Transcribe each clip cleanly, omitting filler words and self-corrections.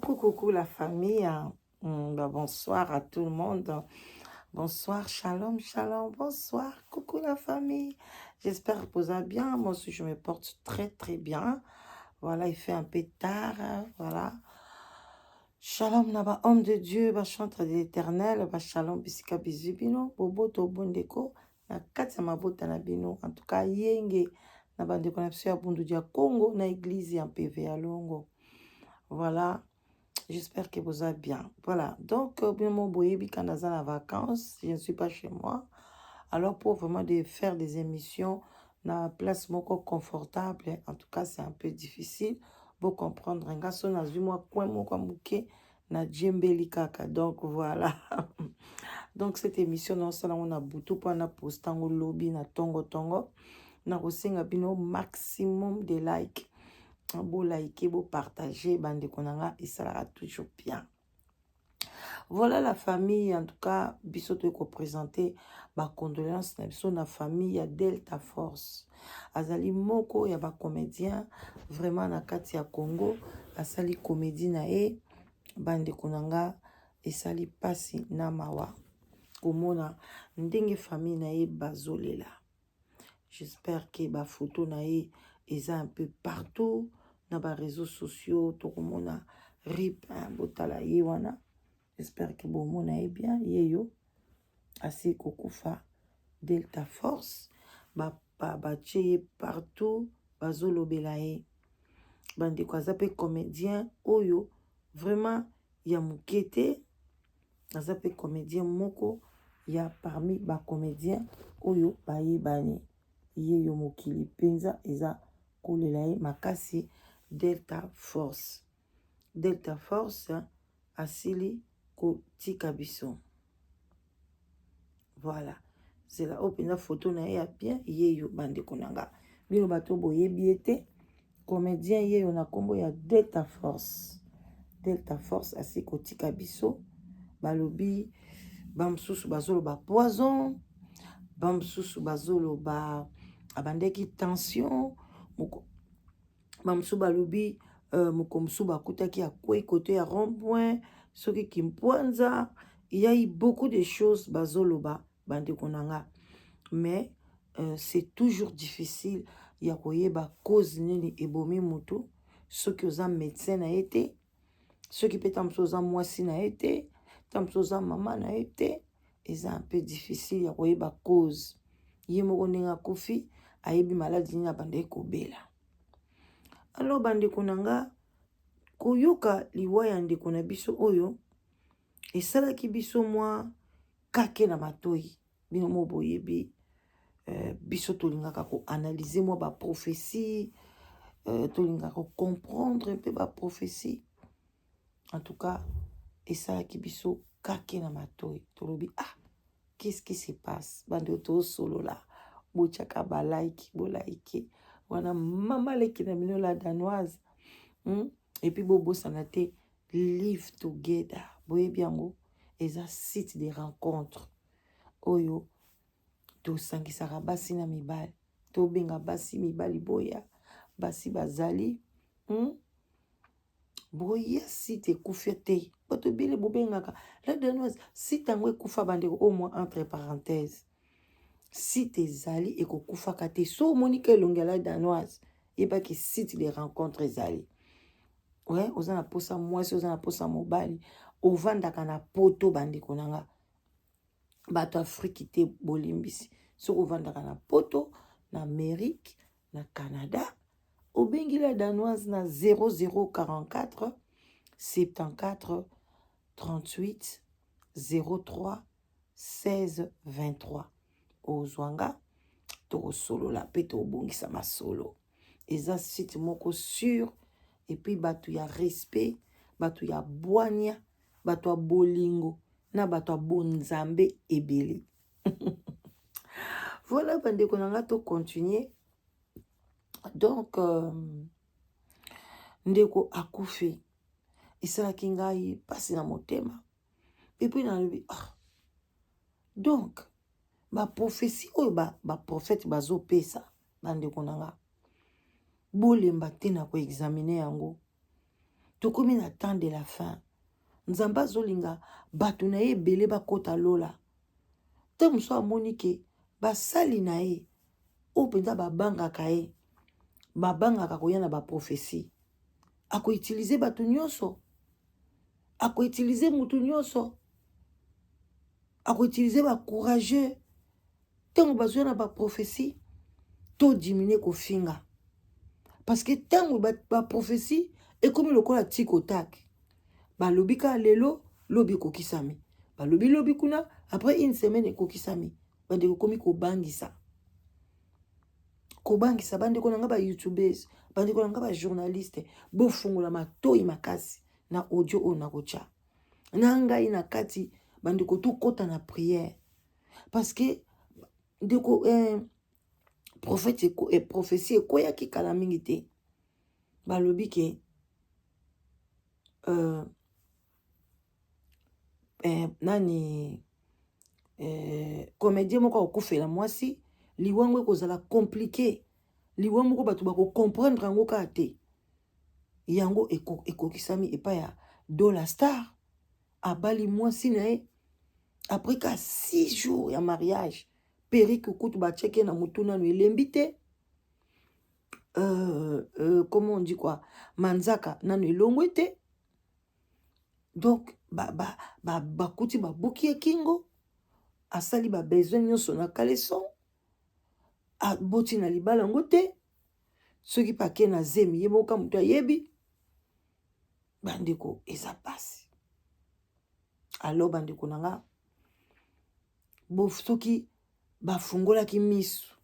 Coucou, coucou la famille. Bah, bonsoir à tout le monde. Bonsoir, shalom, shalom, bonsoir. Coucou la famille. J'espère que vous allez bien. Moi aussi, je me porte très, très bien. Voilà, il fait un peu tard. Voilà. Shalom na ba homme de Dieu, ba chantre de l'Éternel, ba shalom bisika bizu bino, boboto bondeko na kati ya mabota na bino. En tout cas, yenge na bandeko na biso ya Bundu dia Congo na église ya MPV ya Longo. Voilà. J'espère que vous allez bien. Voilà. Donc, bino boyebi quand naza na vacances, je ne suis pas chez moi. Alors, pour vraiment de faire des émissions na place moko confortable, en tout cas, c'est un peu difficile. Pour comprendre, nga so nazwi mwa coin moko moke na djembeli kaka. Donc, voilà. Donc, cette émission, nasala yango na butu mpo na poste yango lobi na tongo tongo. Na kosenga bino maximum de like. Bolike, bopartage, bandeko na nga, esalaka toujours bien. Voilà la famille, en tout cas, biso toyei koprésente bacondoléance na biso na famille ya Delta Force. Azali moko ya bacomédien vraiment na kati ya Congo, asali comédie na ye. Bandeko na nga, esali mpasi na mawa komona ndenge famille na ye bazolela. J'espère que bafoto na ye eza un peu partout na baréseaux sociaux. Tokomona rip, botala ye wana. J'espère que bomona ye bien. Ye yo asi kokufa, Delta Force, batie ye partout, bazolobela ye. Bandeko, aza mpe comédien oyo vraiment ya moke te. Aza mpe comédien moko ya parmi bacomédien oyo bayebani. Ye yo, mokili mpenza eza kolela ye makasi. Delta Force, Delta Force asili kotika biso. Voilà, zela oyo mpenza foto na ye ya bien. Ye yo, bandeko na nga, bino bato boyebi ye te, comédien ye yo na nkombo ya Delta Force. Delta Force asi kotika biso. Balobi bamosusu bazoloba poison, bamosusu bazoloba abandaki tension, bamosusu balobi moko mosusu bakutaki akwei kote ya rond point soki Kimpwanza. Il y a eu beaucoup de choses bazoloba, bandeko na nga, mais c'est toujours difficile ya koyeba cause nini ebomi motu soki oza médecin na ye te, soki mpe ta mosusu oza mwasi na ye te, ta mosusu oza mama na ye te. Eza un peu difficile ya koyeba cause. Ye moko ndenge akufi, ayebi maladi nini abandaki kobela. Alors bandeko na nga, koyoka liwa ya ndeko na biso oyo esalaki biso mwa kake na matoi. Bino mo boyebi, biso tolingaka koanalyse mwa baprophétie, tolingaka kocomprendre mpe baprophétie. En tout cas, esalaki biso kake na matoi. Tolobi: "Ah, qu'est-ce qui se passe?" Bandeko, tosolola, botiaka balike, bolike wana. Mama leki na bino, la Danoise, Et puis bobosana te Live Together, boyebi yango, eza site de rencontre oyo tosangisaka basi na mibali. Tobenga basi, mibali, boya. Basi bazali, Boya, site ekufi te. Bato ebele bobengaka la Danoise, site yango ekufa. Bandeko, au moins entre parenthèse, site ezali, ekokufaka te. So omoni ka elongi ya la Danoise, yebaki site de rencontre ezali. Ouais, oza na posa mwasi, oza na posa mobali, ovandaka na Poto. Bandeko na nga, bato Afriki te, bolimbisi. Soki ovandaka na Poto, na Amérique, na Canada, obengi la Danoise na 0044 74 38 03 16 23. Ozwa nga, tokosolola mpe tobongisa masolo. Eza site moko sûr, et puis bato ya respect, bato ya bwania, bato ya bolingo na bato ya bonzambe ebele. Voilà, bandeko na nga, tocontinue. Donc ndeko akufi, esalaki ngai mpasi na motema. Et puis nalobi: "Ah, donc baprophétie oyo baprophète bazopesa, bandeko na nga, bolemba te na koexamine yango." Tokomi na temps de la fin. Nzambe azolinga bato na ye ebele bakota lola. Ntango mosusu amoni ke basali na ye oyo mpenza babangaka ye, babangaka koya na baprofesi, akoutilize bato nyonso, akoutilize moto nyonso, akoutilize bacourageux. Ntango bazoya na baprofesi, to diminue kofinga, parce que ntango baprofesi ekomi lokola tic au tac, balobi kaka lelo, lobi ekokisami, balobi lobi kuna, après une semaine ekokisami. Bandeko, ekomi kobangisa, kobangisa. Bandeko na nga bayoutubers, bandeko na nga bajournaliste, bofungola matoi makasi na audio oyo nakotya na ngai na kati. Bandeko, tokɔta na prière, parce que ndeko prophète, prophétie ekweyaki kala mingi te. Balobi ke nani, comédien moko akokufela mwasi. Liwango ekozala compliqué, liwa moko bato bakocomprendre yango kaka te. Yango ekokisami epai ya Dola Star. Abali mwasi na ye, après ka 6 jours ya mariage, perruque kutu batiaki na motu nano elembi te, comment on dit quoi, manzaka nano elongwe te. Donc bakuti ba, ba, babuki ye kingo, asali babesoin nyonso na caleçon, aboti na libala yango te. Soki mpe ake na zemi, ye moko moto ayebi. Bandeko, eza pasi. Alors bandeko na nga, bo soki bafungolaki miso,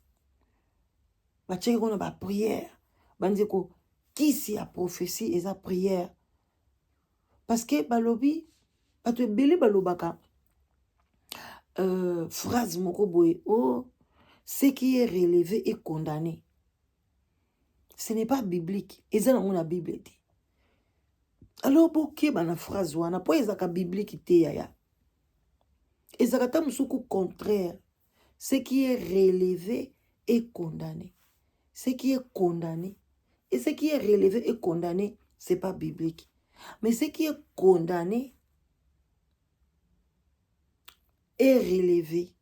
batiaki kuna baprière. Bandeko, kisi ya prophétie eza prière, parce que balobi, bato ebele balobaka phrase moko boye: "Oh, ce qui est relevé est condamné." Ce n'est pas biblique, eza nango na Bible te. Alors bokeba na phrase wana, mpo ezalaka biblique te yaya, ezalaka ta mosuku contraire. Ce qui est relevé est condamné, ce qui est condamné et ce qui est relevé est condamné, c'est pas biblique. Mais ce qui est condamné est relevé,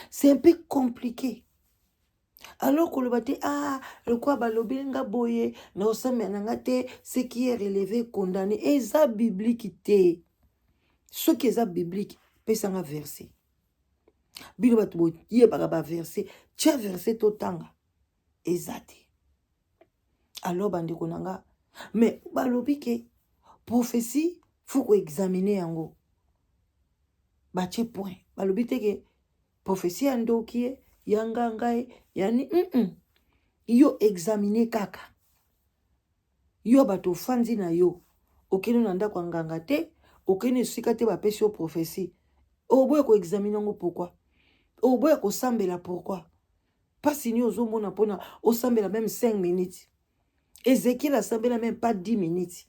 c'est un peu compliqué. Alors koloba te: "Ah, lokwa balobi nga boye, na osambela na nga te." Ce qui est relevé, condamné, eza biblique te. Soki eza biblique, pesanga verset. Bino bato boyebaka baverset, tia verset totanga. Eza te. Alors bandeko na nga, mais balobi ke prophétie, faut koexamine yango. Batie point, balobi te ke prophétie ya ndoki ye, ya nganga ye, yani Yo examine kaka. Yo bato ofandi na yo, okende na ndako ya nganga te, okende esika te, bapesi yo prophétie, oboya koexamine yango. Pourquoi oboya kosambela? Pourquoi? Mpasi nini ozomona mpona osambela même 5 minutes? Ezekiel asambela même pas 10 minutes,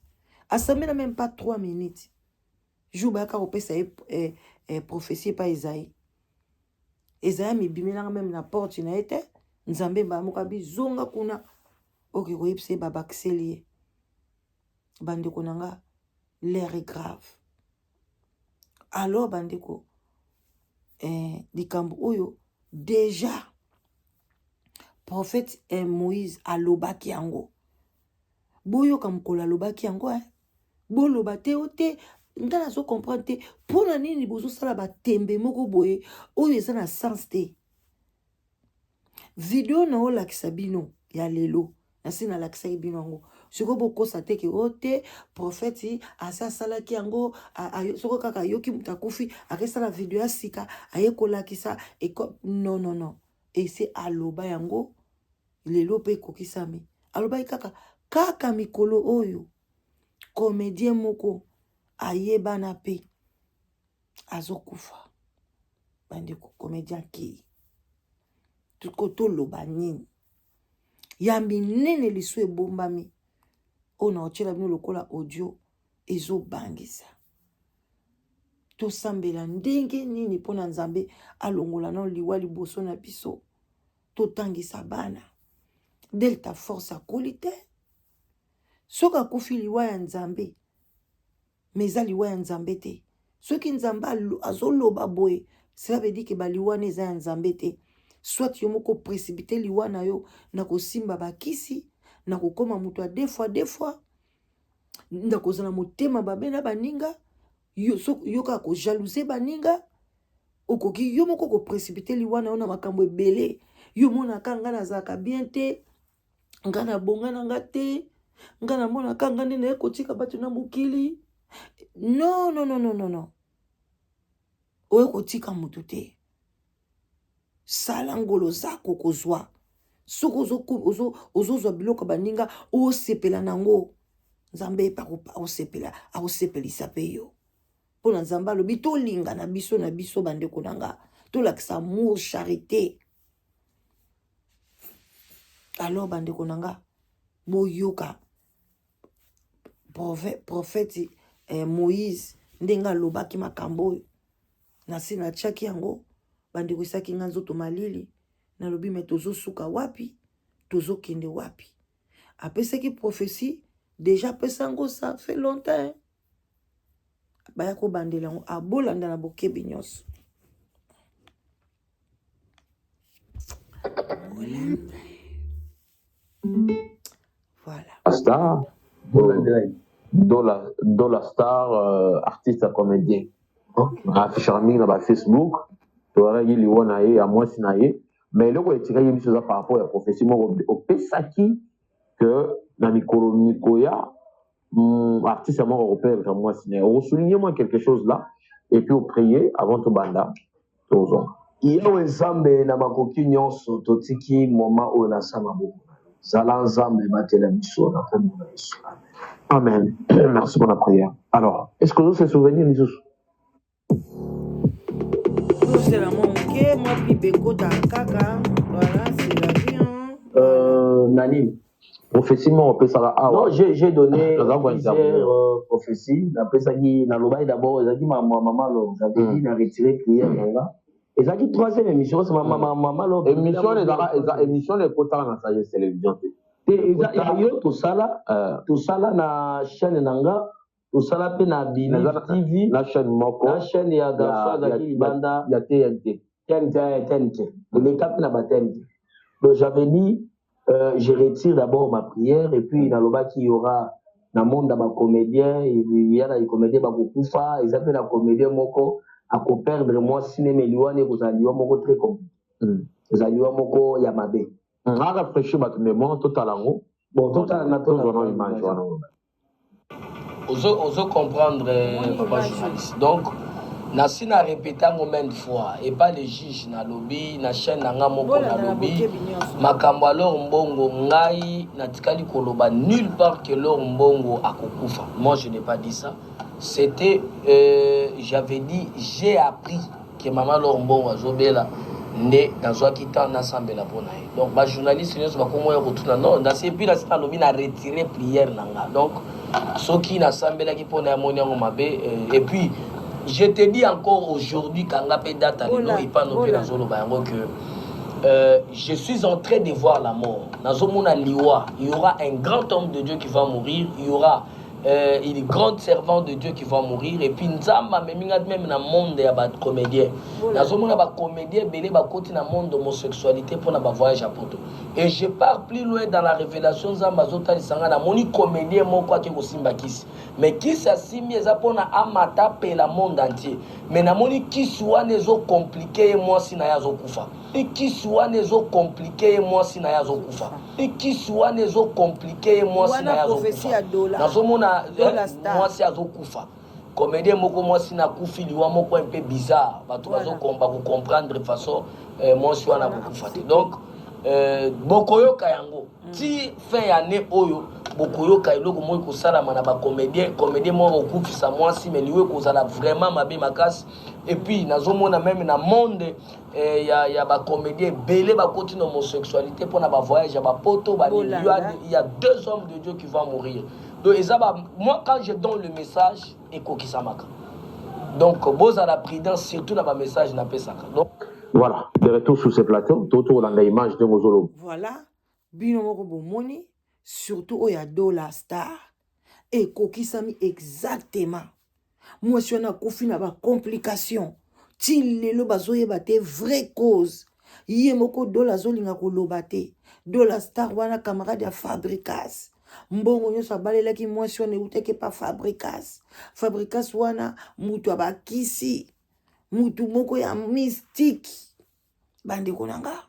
asambela même pas 3 minutes jour bayaka kopesa ye prophétie epai Ezayi. Ezayi amibimelanga même na porte na ye te. Nzambe mbala moko abi: "Zonga kuna, oke koyebisa ye." Babakiseli ye. Bandeko na nga, l'heure est grave. Alors bandeko, likambo oyo déjà prophète Moïse alobaki yango. Boyoka mokolo alobaki yango, eh? Boloba te o te, nga nazocomprendre te mpo na nini bozosala batembe moko boye oyo eza na sens te. Video na olakisa bino ya lelo, nasi nalakisaki bino yango. Sikoyo bokosa te ke o te, prophète asi asalaki yango. Soko kaka ayoki moto akufi, akesala video ya sika, aye kolakisa. Non, non, non, ese aloba yango, lelo mpe ekokisami. Alobaki kaka kaka mikolo oyo, comédien moko ayebana mpe azokufa. Bandeko, comédien akei. Toloba nini ya minene liso ebombami oyo na otiela bino lokola audio ezobangisa? Tosambela ndenge nini mpona Nzambe alongola nano liwa liboso na biso? Totangisa bana. Delta Force akoli te. Soki akufi liwa ya Nzambe, mais eza liwa ya Nzambe te. Soki Nzambe azoloba boye, cela veut dire que ba liwa wana eza ya Nzambe te. Soit yo moko précipiter liwa na yo na kosimba bakisi, na kokoma moto ya deux fois deux fois, na kozala motema mabe na baninga, yo, so, yo kaka kojalouser baninga, okoki yo moko koprécipiter liwa na yo na makambo ebele. Yo omonaka nga nazalaka bien te, nga nabonga na nga te, nga namonaka nga nde naye kotika bato na mokili. Non, non, non, non, non, non. Oye kotika motu te. Sala ngolo zako kozwa. Soki ozozwa biloko ya baninga, osepela nango. Nzambe akosepela, akosepelisa mpe yo. Mpo na Nzambe alobi tolingana biso na biso bandeko na nga, tolakisa amour, charité. Alors bandeko na nga, boyoka prophète Moïse ndenge alobaki makambo oyo. Nasi natiaki yango, bandeko esaki nga nzoto malili, nalobi me tozosuka wapi, tozokende wapi. Apesaki prophétie, déjà apesa yango ça fait longtemps. Baya kobandela yango, abolanda na bokebi nyonso. Voilà. Star, Dola, Dola Star, artiste comédien. Affichaka mingi na ba Facebook, toyakaki liwa na ye ya mwasi na ye, mais eloko etikaki biso eza par rapport ya prophétie moko opesaki que na mikolo mikoya artiste moko akoperdre mwasi na ye. Okosouligne moi quelque chose là et puis oprier avant tobanda tozonga. Yawe Nzambe na makoki nyonso, totiki moma oyo na sa maboko na yo. Zala Nzambe, batela biso na kombo na Yesu. Amen. Amen. Merci pour la prière. Alors, est-ce que vous se souvenez lisusu? Tozela mwa moke, mwa bible ekotaka kaka. Voilà, c'est la vie, hein. Nani? Prophétie moko opesaka awa. Non, j'ai donné Naza ko plusieurs prophéties. Napesaki, nalobaki d'abord, ezalaki mama mama Lor. J'avais dit na retirer prière na nga. Ezalaki troisième émission, parce que mama mama Lor. Émission wana ezalaka, eza émission wana ekotaka na Sagesse Télévision te. Te, eza ya yo tosala, tosala na chaîne na nga, tosala pe na Believe TV, na chaîne moko, na chaîne ya garçon azalaki libanda ya TNT. TNT, ya TNT. Eleka pe na ba TNT. Donc j'avais dit, je retire d'abord ma prière et puis nalobaki il y aura na monde ya ba comédien, il y a na comédien bakokufa, eza pe na comédien moko akoperdre mwasi neme liwa ne ekozala liwa moko très compliqué. Ezala liwa moko ya mabe. A rafraîchir bato mémoire, totala yango. Bon, totala na tozwa na image wana. Ozo comprendre, papa journaliste. Donc nasi na répété yango maintes fois et pas le juge nalobi na chaîne na nga moko nalobi makambo alors mbongo ngai natikali koloba nulle part que l'or mbongo akokufa. Moi je n'ai pas dit ça. C'était j'avais dit j'ai appris que maman L'or Mbongo azobela nde nazwaki temps nasambela mpo na ye. Donc ba journaliste nyonso bakomo ya kotuna non, nasi et puis nasi nalobi na retirer prière na nga. Donc soki nasambelaki mpo na ye amoni yango mabe, et puis je te dis encore aujourd'hui kanga pe date ya lelo epano pe nazoloba yango que je suis en train de voir la mort. Nazomona liwa, il y aura un grand homme de Dieu qui va mourir, il y aura une grande servante de Dieu qui va mourir et puis Nzambe amemi nga même na monde ya ba comédien. Nazomona ba comédien ebele bakoti na monde homosexualité pona ba voyage ya poto. Et je pars plus loin dans la révélation, Nzambe azotalisa nga namoni comédien moko ake kosimba kisi. Mais kisi asimbi eza pona amata pela monde entier. Mais namoni kisi wana ezo compliquer ye mwasi na ye azokufa. Kisi wana ezo compliquer ye mwasi na ye azokufa. Kisi wana ezo compliquer ye mwasi na ye azokufa. Nazomona mwasi azokufa. Comédien moko mwasi na kufi liwa moko un peu bizarre. Bato bazokomba ko comprendre façon mwasi wana akokufa te. Donc bokoyoka yango ti fin ya année oyo bokoyoka eloko moko ekosalama na ba comédien. Comédien moko akokufisa mwasi mais liwa ekozala vraiment mabe makasi. Et puis nazomona même na monde ya ba comédien ebele bakoti na homosexualité mpona ba voyage ya ba poto, ba nini. Il y a deux hommes de Dieu qui vont mourir. Donc eza ba, moi quand je donne le message ekokisamaka. Donc bozala prudent surtout na ba message napesaka. Donc voilà, de retour sur ce plateau, totolanda image de Mozolo. Voilà, bino moko bomoni. Surtout oyo ya Dola Star ekokisami exactement. Mwasi wana akufi na ba complications ti lelo bazoyeba te vraie cause. Ye moko Dola azolinga koloba te. Dola Star wana camarade ya Fabricas, mbongo nyonso abalelaki mwasi wana eutaki epa Fabricas. Fabricas wana mutu abakisi mutu moko ya mystique. Bandeko na nga,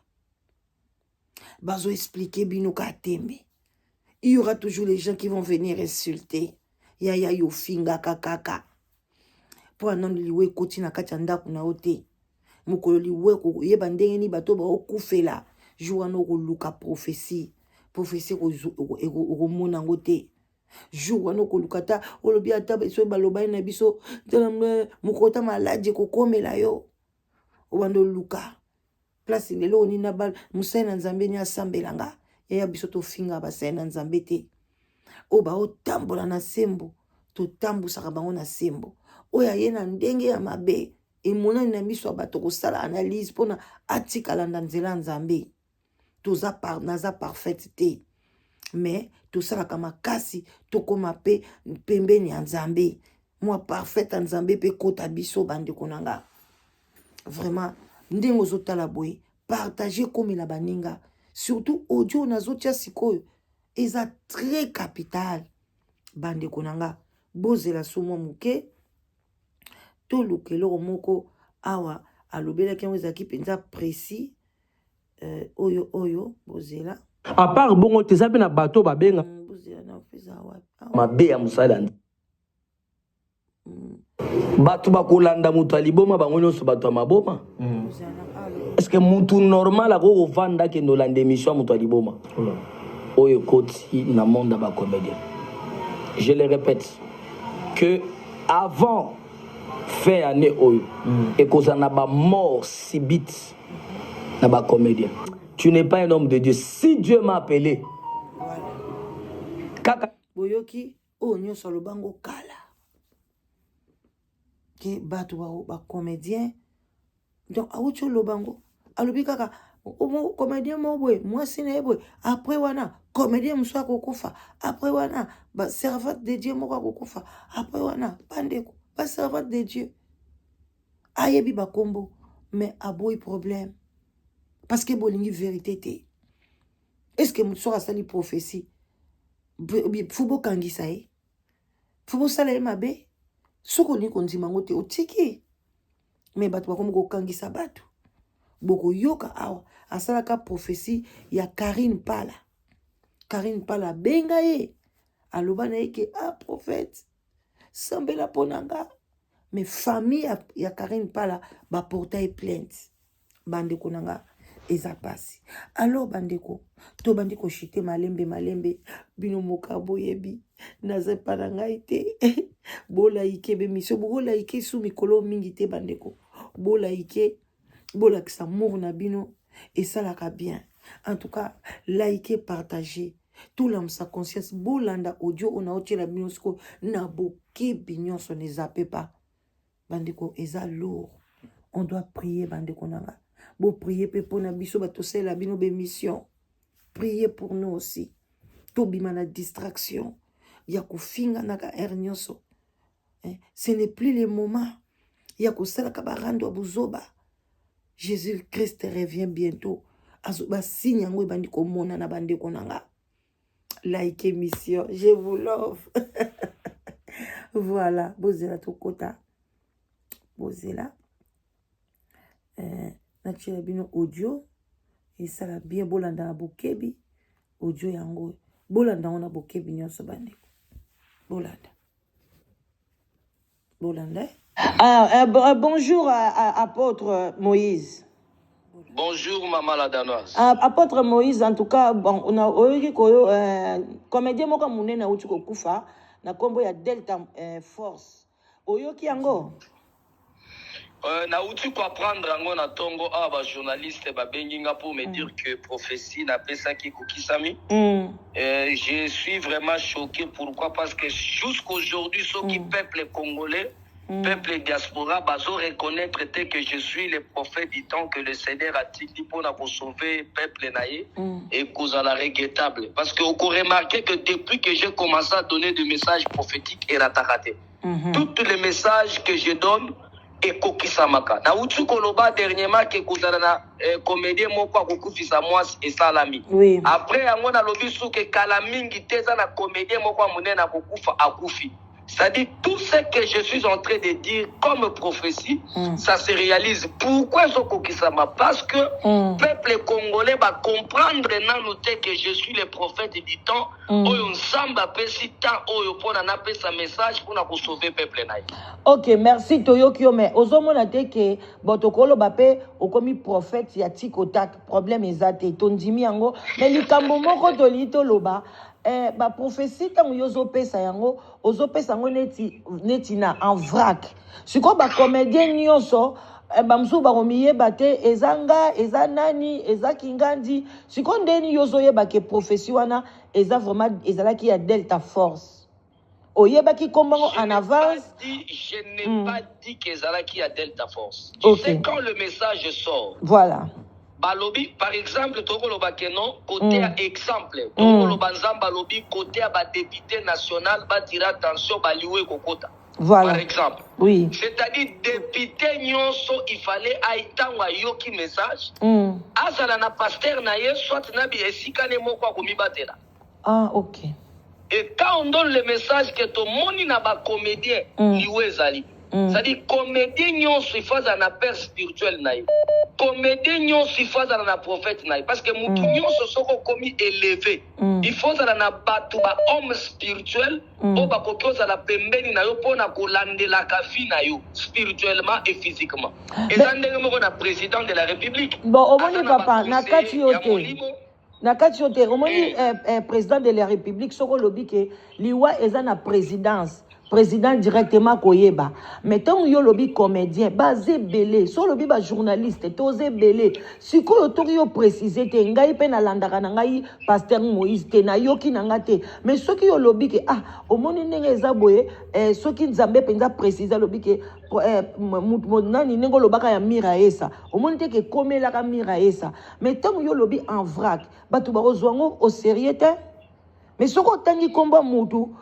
bazo expliquer bino ka tembe. Il y aura toujours les gens qui vont venir insulter. Yaya yo fingaka kaka. Po nanu liwa ekoti na kati ya ndako na yo te. Mokolo liwa ekoyeba ndenge nini bato baokufela. Jour wana okoluka prophétie. Prophétie okomona yango te. Jour wana okoluka ata olobi ata soki balobani na biso mokolo ta maladi ekokomela yo. Obanda oluka place lelo oni na bal mosali na Nzambe ni asambela nga. Yaya biso tofinga basali na Nzambe te. Oyo baotambola na sembo, totambusaka bango na sembo. Oyo aye na ndenge ya mabe emonani na miso ya bato, kosala analyse mpona atikala na nzela ya Nzambe. Toza par, naza parfaite te, mais tosalaka makasi tokoma mpe pembeni ya Nzambe. Mwa parfaite ya Nzambe mpe kota biso. Bandeko na nga, vraiment ndenge ozotala boye, partage, ekomela baninga, surtout audio nazotia sikoyo eza très capital. Bandeko na nga, bozela so mwa moke, toluka eloko moko awa alobelaki yango, ezalaki mpenza précis. Oyo oyo bozela. À part bongo te, eza mpe na bato babenga Bozela na eza wapi awa? Mabe ya mosala, bato bakolanda moto ya liboma, bango nyonso bato ya maboma. Bozela na alo. Est ce que mutu normal akoki kovanda akende olanda émission ya moto ya liboma oyo ekoti na monde ya bacomédien? Je le répète que avant fin année oyo, ekozala na bamort subite na bacomédien. Tu n'es pas un homme de Dieu. Si Dieu m'a appelé Voilà. kaka. Boyoki oyo nyonso alobango kala ke bato bacomédien. Donc awuti oloba yango, alobi kaka comédien moko boye, mwasi na ye boye, après wana comédien mosusu akokufa, après wana baservante de Dieu moko akokufa, après wana bandeko baservante de Dieu. Ayebi bakombo, mais aboyi problème parce que bolingi vérité te. Est ce que motu soki asali prophétie, faut bokangisa ye, faut bosala ye mabe? Soki olingi kondima yango te, otiki. Me bato bakomi kokangisa bato. Bokoyoka awa asalaka prophétie ya Karine Pala. Karine Pala abenga ye, aloba na ye ke: "Ah prophète, sambela mpo na nga." Mais famille ya Karine Pala baporta ye plainte. Bandeko na nga, eza pasi. Alors bandeko, tobandi koshite malembe malembe. Bino moka boyebi naza epa na ngai te. Bolaike bemission, bokolaike su mikolo mingi te. Bandeko, bolaike, bolakisa amour na bino, esalaka bien. En tout cas, like, partage, tolamusa conscience. Bolanda audio oyo naotiela bino sikoyo na bokebi nyonso, ne zappe pas. Bandeko, eza lourd, on doit prier. Bandeko na nga, boprie mpe mpona biso bato tosalela bino bémission. Priez pour nous aussi, tobima na distraction ya kofinganaka heure nyonso. Eh, ce n'est plus le moment ya kosalaka barando ya buzoba. Jésus Christ revient bientôt. Basigne yango ebandi komonana. Bandeko na nga, like émission, je vous love. Voilà, bozela tokota, bozela natiela bino audio, esala bien. Bolanda na bokebi audio yango, bolanda yango na bokebi nyonso. Bandeko, bolanda, bolanda, eh? Ah, bonjour, apôtre Moïse. Bonjour, maman la Danoise. Ah, apôtre Moïse, en tout cas, bon, on a oyoki koyo comédien moko monene auti kokufa na nkombo ya Delta Force. Oyoki yango? Nauti koapprendre yango na ntongo awa. Bajournaliste babengi nga pour me dire que prophétie napesaki ekokisami. Je suis vraiment choqué. Pourquoi? Parce que jusqu'aujourd'hui, soki peuple congolais Peuple diaspora bazo reconnaître te que je suis le prophète du temps que le Seigneur atindi pona ko sauver peuple na ye ekozala regrettable parce que oko remarquer que depuis que j'ai commencé à donner des messages prophétiques erataka te. Toutes les messages que je donne ekokisamaka. Nauti koloba dernièrement ke kozala na eh, comédien moko akokufisa mwasi esalami. Après yango nalobi suke kala mingi te eza na comédien moko ya monene akokufa akufi. C'est-à-dire, tout ce que je suis en train de dire comme prophétie, ça se réalise. Pourquoi ezokokisama? Parce que peuple congolais va comprendre nanu te que je suis le prophète du temps oyo Nzambe apesi temps oyo pona napesa message pona ko sauver peuple na ye. Ok, merci toyoki yo mais ozomona te ke bon tokoloba pe okomi prophète ya tic au tac, problème eza te, tondimi yango mais likambo moko tolingi toloba eh, ba prophétie ntango yo ozopesa yango ozopesa yango neti, neti na en vrac. Sikoyo ba comédien nyonso eh, bamosusu bakomiyeba te eza nga eza nani eza kingandi. Sikoyo ndeni yo ozoyeba ke prophétie wana eza vraiment ezalaki ya Delta Force, oyebaki kombo yango Je en n'ai pas avance? dit, je n'ai pas dit que ezalaki ya Delta Force. Tu sais, quand le message sort, Voilà. balobi par exemple tokoloba ke non côté ya exemple tokoloba Nzambe alobi côté ya ba député national batira attention baliwe kokota. Voilà. Par exemple. Oui. C'est-à-dire député nyonso il fallait ai tango ayoki message azala na pasteur na ye soit na bi esika ne moko akomibatela. Ah, ok. Et quand on donne le message que tomoni na ba comédien liwe ezali. C'est-à-dire comédien nyonso il faut azala na père spirituel na ye. Comédien nyonso il faut azala na prophète na ye parce que mutu nyonso soko okomi élevé il faut azala na bato ba homme spirituel oyo bakoki ozala pembeni na yo mpona kolandelaka vie na yo spirituellement et physiquement. Eza ndenge moko na président de la République. Bon, omoni Aza na papa, na ba kati yo conseiller ya te. molimo. Na kati yo te, omoni président de la République soko olobi ke liwa eza na présidence, président directement koyeba. Mais ntango yo olobi comédien, baza ebele, so olobi ba journaliste, toza ebele. Sikoyo toki yo préciser te, ngai mpe nalandaka na ngai pasteur Moïse te, nayoki na nga te. Mais soki yo olobi ke ah, omoni ndenge eza boye, soki Nzambe mpenza préciser alobi ke nani ndenge olobaka ya Mira Esa, omoni te ke ekomelaka Mira Esa. Mais ntango yo olobi en vrac, bato bakozwa yango au sérieux te. Mais soki otangi kombo ya mutu,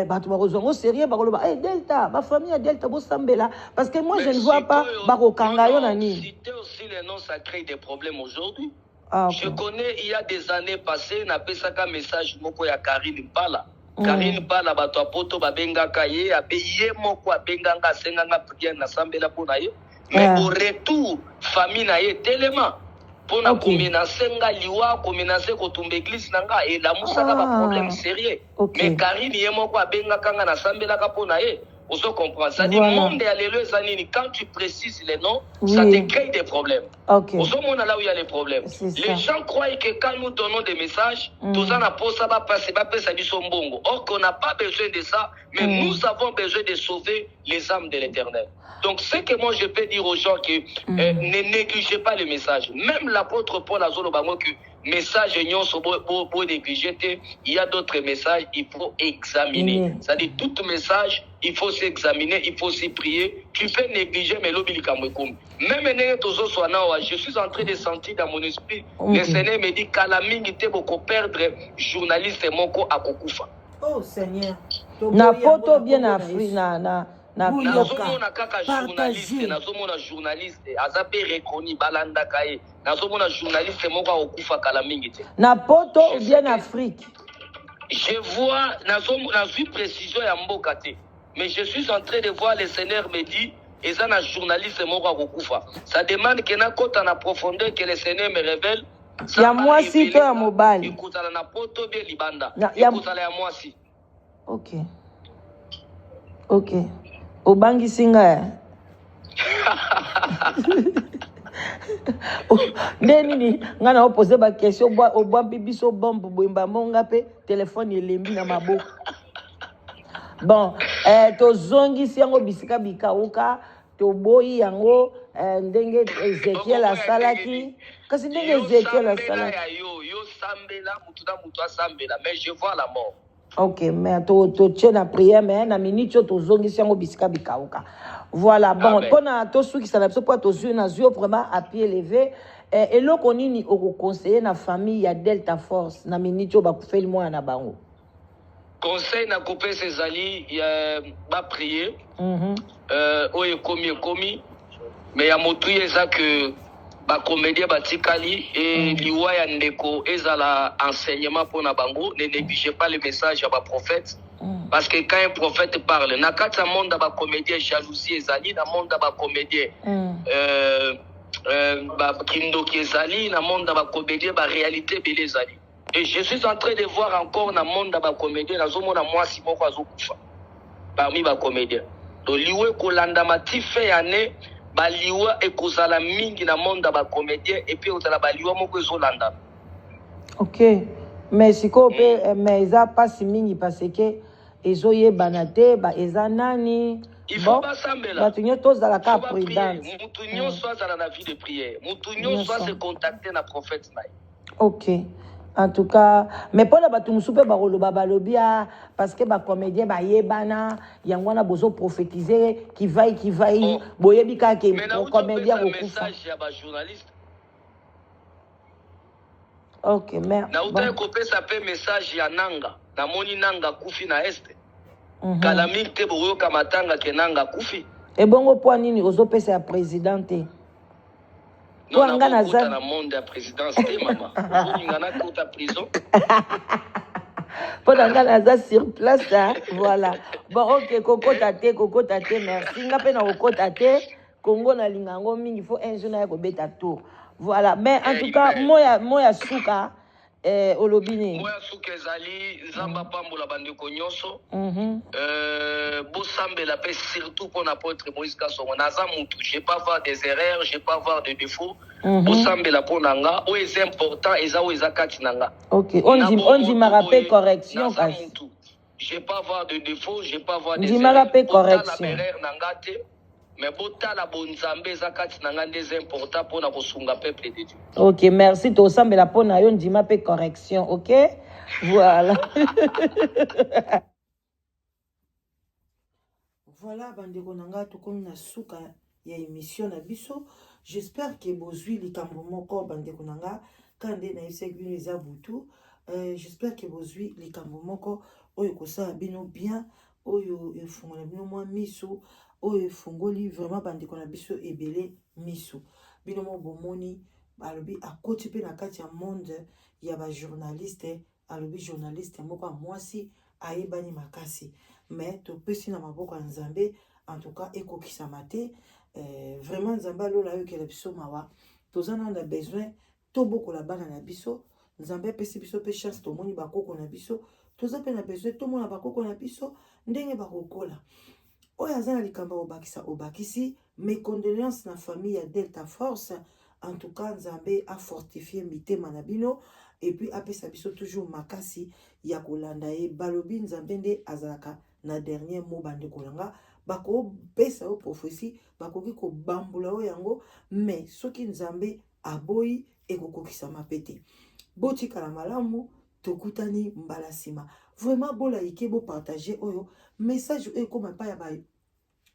bato bakozwa yango sérieux, bakoloba eh, Delta, ba famille ya Delta bosambela, parce que moi Mais je ne vois pas sikoyo, bakokanga non, yo na non, nini. citer aussi les noms, ça crée des problèmes aujourd'hui. Ah, ok. Je connais, il y a des années passées, napesaka message moko ya Karine Mpala. Karine Mpala, bato ya poto babengaka ye, abe ye moko abenganga, asenganga prière nasambela mpo na ye. Mais au retour, famille na ye telema mpona komenacer nga liwa, komenacer kotumba église na nga, elamusaka ba problème sérieux. Mais Karine ye moko abengaka nga, nasambelaka mpo na ye. Ozo comprendre. C'est-à-dire, monde ya lelo eza nini, quand tu précises les noms, ça te crée des problèmes. Ozomona là où il y a les problèmes. C'est Les ça. gens croient que quand nous donnons des messages, toza na posa bapase bapesa biso mbongo. Or qu'on n'a pas besoin de ça, mais nous avons besoin de sauver les âmes de l'Éternel. Donc, ce que moi je peux dire aux gens, que ne négligez pas le message. Même l'apôtre Paul azoloba ngo que message nyonso bo, bo, bo négliger te, il y a d'autres messages, il faut examiner. C'est-à-dire, tout message, il faut s'examiner, il faut s'y prier. Tu peux négliger, mais lobi likambo ekomi. Même ndenge tozoswa na awa, je suis en train de sentir dans mon esprit, le Seigneur me dit, kala mingi te boko perdre journaliste moko akokufa. Oh Seigneur. Na Toboyi yango poto na bien kombo na na Afrique, Yesu. na Buyoka. Nazomona kaka journaliste, Partager. nazomona journaliste aza mpe reconnu, balandaka ye. Nazomona journaliste moko akokufa kala mingi te. Na poto Je ou bien sais na que Afrique. Je vois, nazwi précision ya mboka te, mais je suis en train de voir, le Seigneur me dit eza na journaliste moko akokufa. Ça demande ke nakota na profondeur, que le Seigneur me révèle. Ya mwasi to ya mobali? Ekozala na poto bien libanda. Na, ya Ekozala ya mwasi. Ok. Ok. Obangisi nga eh? Nde nini nga na opose ba question, obwambi biso bombe boyemba monga pe telefone elembi na maboko. Bon, tozongisi yango bisika bikauka, toboyi yango ndenge Ezekiel Okoboya asalaki. ndenge nini? Kasi ndenge Yo Ezekiel sambela asalaki. ya yo, yo sambela, mutu na mutu asambela, mais je vois la mort. Ok, mais to totie na prière mais na minute oyo tozongisi yango bisika bikauka. Voilà, bon, Amen. mpona tosukisa na biso mpo tozwi nazwi yo vraiment à pied levé. Eh, eloko nini okoconseille na famille ya Delta Force na minute oyo bakufeli mwana na bango? Conseil nakopesa ezali ya ba prier. Oyo ekomi ekomi, mais ya motuya eza que ba comédien batikali e liwa ya ndeko ezala enseignement mpona bango. Ne négligez pas le message ya ba prophète, parce que quand un prophète parle na kati ya monde ya ba comédien, jalousie ezali na monde ya ba comédien, kindoki ezali na monde ya ba comédien, ba réalité ebele ezali. Et je suis en train de voir encore na monde ya ba comédien, nazomona mwasi moko azokufa parmi ba comédien. Donc liwa ekolandama ti fin ya année, baliwa ekozala mingi na monde ya ba comédien, et puis ekozala baliwa moko ezolandama. Ok, mais sikoyo mpe mais eza mpasi mingi parce que ezoyebana te ba eza nani. Il faut Bon, basambela. bato nyonso tozalaka Faut baprier. prudente. Mutu nyonso azala na vie de prière, mutu nyonso Nyonso. ase contacte na prophète na ye. Ok, en tout cas, mais mpona bato mosusu mpe bakoloba, balobi a parce que bacomédien bayebana, yango wana bozoprophétise kivai kivai. Oh. Boyebi kaka ke Mais nauti comédien opesa kokufa. message ya bajournaliste. Ok, mais Nautaki bon. kopesa mpe message ya Nanga. Namoni Nanga akufi na Este. Kala mingi te bokoyoka matanga ke Nanga akufi. Ebongo mpo nini ozopesa ya président te? Non. Mpo nga Nakokota naza na monde ya présidence te, mama. Ozolinga nakota prison? Mpo na nga naza sur place, hein? Voilà, bon, ok, kokota te, kokota te. Merci. Nga mpe na kokota te. Kongo nalinga yango mingi, faut un jour naya kobeta tour. Voilà, mais en tout cas Amen. Moya suka, olobi nini? Moya suka ezali Nzambe apambola bandeko nyonso. Bosambela mpe surtout mpona apôtre Moïse Kasongo. Naza mutu, je peux avoir des erreurs, je peux avoir des défauts. Bosambela mpo na nga. Oyo eza important eza oyo eza kati na nga. Ok. Na bomoto Ondimaka mpe boye, correction naza kasi. mutu, je peux avoir de défauts, je peux avoir des Ndimaka erreurs. mpe Botala correction. baerreur na nga te, mais botala bonzambe eza kati na nga nde eza important mpona kosunga peuple de Dieu. Ok, merci. Tosambela mpo na yo. Ndima mpe correction. Ok, voilà. Voilà, bandeko na nga, tokomi na suka ya émission na biso. J'espère ke bozwi likambo moko, bandeko na nga. Ka nde nayebisaki bino, eza butu. J'espère ke bozwi likambo moko oyo ekosala bino bien, oyo efungola bino mwa miso, oyo efungoli vraiment bandeko na biso ebele miso. Bino mo bomoni, alobi akoti mpe na kati ya monde ya bajournaliste, alobi journaliste moko ya mwasi ayebani makasi. Mais topesi na maboko ya Nzambe. En tout cas, ekokisama te. Vraiment, Nzambe alola ayokela biso mawa. Toza nano na besoin tobokola bana na biso. Nzambe apesi biso mpe chance, tomoni bakoko na biso. Toza mpe na besoin tomona bakoko na biso ndenge bakokola. Oyo aza na likambo ya kobakisa, obakisi. Mes condoléances na famille ya Delta Force. En tout cas, Nzambe afortifie mitema na bino et puis apesa biso toujours makasi ya kolanda ye. Balobi Nzambe nde azalaka na dernier mot. Bandeko na nga, bakopesa yo prophétie, bakoki kobambula yo yango, mais soki Nzambe aboyi, ekokokisama pe te. Botikala malamu, tokutani mbala nsima. Vraiment, bolike, bopartage oyo message oyo ekóma epai ya ba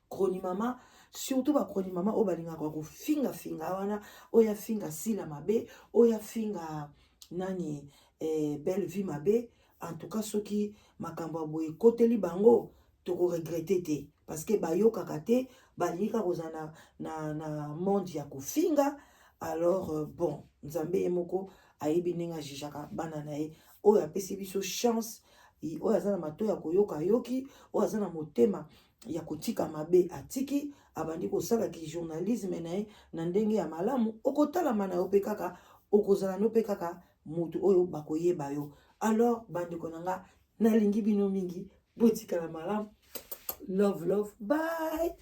chronimama, surtout bachronimama oyo balingaka kofingafinga wana, oyo afinga Sila mabe, oyo afinga nani, Belle Vie mabe. En tout cas, soki makambo ya boye ekoteli bango, tokoregretter te, parce que bayokaka te, balingi kaka kozala na monde ya kofinga. Alors bon, Nzambe ye moko ayebi ndenge ajugeaka bana na ye. Oyo apesi biso chance, oyo aza na matoi ya koyoka ayoki, oyo aza na motema ya kotika mabe atiki, abandi kosalaki journalisme na ye na ndenge ya malamu, okotalama na yo mpe kaka, okozala no mpe kaka motu oyo bakoyeba yo. Alors bandeko na nga, nalingi bino mingi, botikala malamu. Love, love, bye.